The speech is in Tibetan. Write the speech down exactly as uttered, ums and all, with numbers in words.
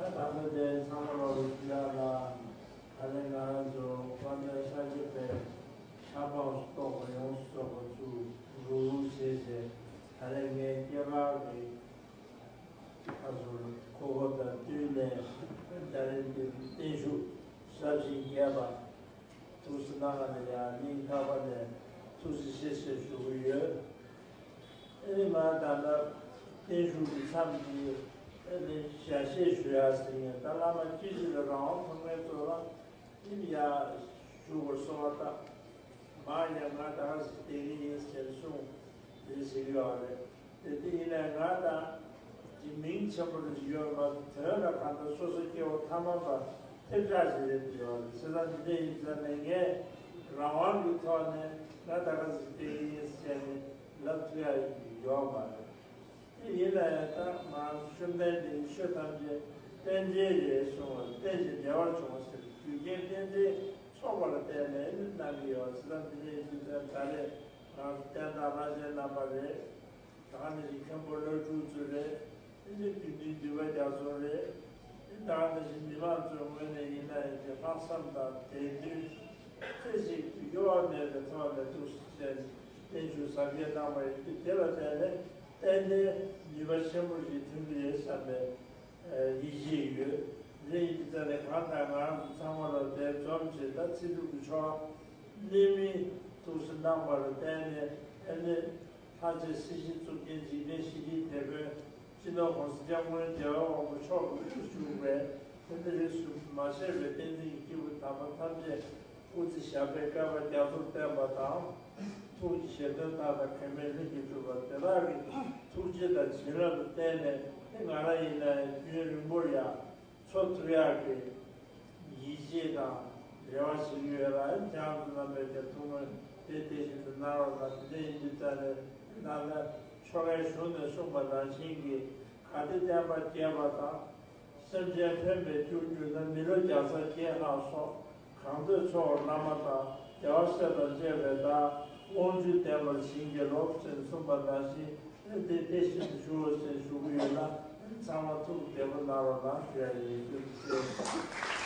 ད་ལྟ་དེ་ཚང་མ་ལོག་ཞུ་ཡག་ལ། ད་རེས་ང་རང་ཚོ་དཔལ་ལྡན་ཤཱཀྱ་པའི་ཆབ་འབངས་སུ་གཏོགས་པ་ཡོངས་སུ་རྫོགས་པ་ཚུར་རུག་རུག་བྱས་རྗེས། ད་རེས་ངའི་སྐྱེས་སྐར་གྱི་ཁ་སོར་ཁོ་བོ་དང་བསྟུན་ནས། ད་རེས་འདིར་བརྟན་བཞུགས་ཟབ་ཅིང་རྒྱས་པ་ཐུགས་སུ་གནང་བ་ལ་ཡང་སྙིང་ཐག་པ་ནས་ཐུགས་རྗེ་ཆེ་ཞེས་ཞུ་གི་ཡོད། ཨ་ནི་ང་ད་ལྟ་བརྟན་བཞུགས་ཀྱི་མཚམས་ཀྱི་ཨ་ནི་ཞལ་བཞེས་ཞུ་ཡག་ཟེར་ཡིན། ད་བླ་མ་སྐྱེ་ཤི་ལ་རང་དབང་ཐོབ་མཁན་ཚོ་ལ་ཨ་ནི་ཡར་བཞུགས་དགོས་གསོལ་བ་བཏབ། མར་ཡང་ང་ད་ག་ཟེ་བསྡད་ཀྱི་ཡིན་ཟེར་གསུངས། དེ་ཟེར་གྱི་ཡོད་རེད། དེ་དེ་ཡིན་ནའི་ང་དང་གི་མིང་ཆེན་པོ་རེ་ཡོད་མ་གཏོགས། དོན་ལ་གང་ལྟར་སོ་སོ་སྐྱེ་བོ་ཐ་མལ་པ་ཐེབས་ཆག་ཅིག་རེད་འདུག་ཡོད་རེད། བྱས་ཙང་འདི་འདྲ་ཡིན་ཙང་ནས་ངས་རང་དབང་གི་ཐོག་ནས་ང་ད་ག་ཟེ་བསྡད་ཀྱི་ཡིན་ཟེར་ནས་ལབ་ཐུབ་ཡག་ཡོད་མ་རེད། དེ་ཡིན་ན་ཡང་ད་ང་བཅོམ་ལྡན་འདས་ཀྱི་ཆོས་ཐམས་ཅད་རྟེན་འབྲེལ་རེད་གསུངས་པ། རྟེན་ཅིང་འབྲེལ་བར་འབྱུང་བ་ཟེར། རྒྱུ་རྐྱེན་རྟེན་འབྲེལ་ཚོགས་པ་ལ་བརྟེན་ནས་གནང་གི་ཡོད། བྱས་ཙང་འདི་འདྲ་ཡིན་དུས་ཙང་ད་རེས་ང་བསྟན་བདག་ལྷ་ཆེན་རྣམ་པ་རེད། ད་ག་ནང་བཞིན་མཁན་པོ་བློ་གྲོས་ཚོ་རེད། དེ་ནས་དགེ་འདུན་འདུས་པ་རྒྱ་མཚོ་རེད། དེ་ད་ག་ནང་བཞིན་མི་མང་ཚོའི་ངོས་ནས་ཡིན་ན་ཡང་དེ་ལྷག་བསམ་དང་དད་འདུན་རྩེ་གཅིག་ཏུ་གཡོ་བ་མེད་པའི་ཐོག་ནས་ཐུགས་སུ་ཆེ་བརྟན་བཞུགས་ཟབ་རྒྱས་གནང་བ་ཡིན་དུས། དེ་ལ་བརྟེན་ནས་ཏན་ཏན་ནུས་པ་ཆེན་པོ་ཞིག་ཐོན་གྱི་རེད་བསམ་པའི་ཡིད་ཆེས་ཡོད། དེ་ཡིན་དུས་ཙང་ནས་གང་ལྟར་ང་རང་ཚོ་ཚང་མ་ལ་དེ་འཛོམས་བྱས། ད་ཚེ་སྒྲུབ་ཀྱི་ཆོ་ག་གནད་སྨིན་ཐུགས་སུ་གནང་བ་ལ་བརྟེན་ནས། ཨ་ནི་ལྷ་རྗེ་སྲིད་ཞིའི་གཙུག་རྒྱན་འཇིག་རྟེན་ཞི་བདེའི་དེད་དཔོན་སྤྱི་ནོར་༸གོང་ས་༸སྐྱབས་མགོན་རྒྱལ་བའི་དབང་པོ་མཆོག་གི་སྐུ་བཞུགས་པའི་དེ་འདྲ་རིས་སུ་མ་ཆད་པའི་བསྟན་འཛིན་གྱི་སྐྱེས་བུ་དམ་པ་ཐམས་ཅད་སྐུ་ཚེ་ཞབས་པད་བསྐལ་པ་རྒྱ་མཚོར་བརྟན་པ་དང་། ཐུགས་ཀྱི་བཞེད་དོན་མཐའ་དག་གེགས་མེད་ལྷུན་གྱིས་གྲུབ་པ་དེ་དག་གི་ཐུགས་རྗེ་དང་བྱིན་རླབས་ལ་བརྟེན་ནས། དེ་ང་རང་ཡིན་ན་ཡང་རྒྱུན་རིང་པོར་ཡང་འཚོ་ཐུབ་ཡག་གི་ཡིད་ཆེས་དང་རེ་བ་བྱེད་ཀྱི་ཡོད་ལ། ཁྱེད་རང་ཚོ་རྣམ་པས་ཀྱང་ཐུགས་སྨོན་དེ་དེ་བཞིན་དུ་གནང་རོགས་གནང་། དེ་འདྲ་ཡིན་དུས་ཙང་ནས་ད་ལྟ་ཆོ་གའི་གཞུང་ནས་གསུངས་པ་ནང་བཞིན་གྱི་གལ་ཏེ་བསྟན་པ་རྒྱས་པ་དང་། སེམས་ཅན་ཕན་པའི་རྒྱུར་གྱུར་ན། མི་ལོ་བརྒྱ་རྩ་བརྒྱད་ལྷག་སོགས་གང་འདོད་འཚོ་བ་བླ་མ་དང་། བདེ་བ་སྲས་དང་བཅས་པའི་བདག་དབང་བཅུ་ལྡན་པར་བྱིན་གྱིས་རློབས་ཟེར་གསུངས་པ་ནང་བཞིན། དེ་དེ་བཞིན་དུ་ཞུའོ་ཟེར་ཞུ་གི་ཡོད་ལ། ཚང་མ་ཐུགས་བདེ་པོ་གནང་རོགས་གནང་ཞུ་ཡ་ཡིན། ཐུགས་རྗེ་ཆེ།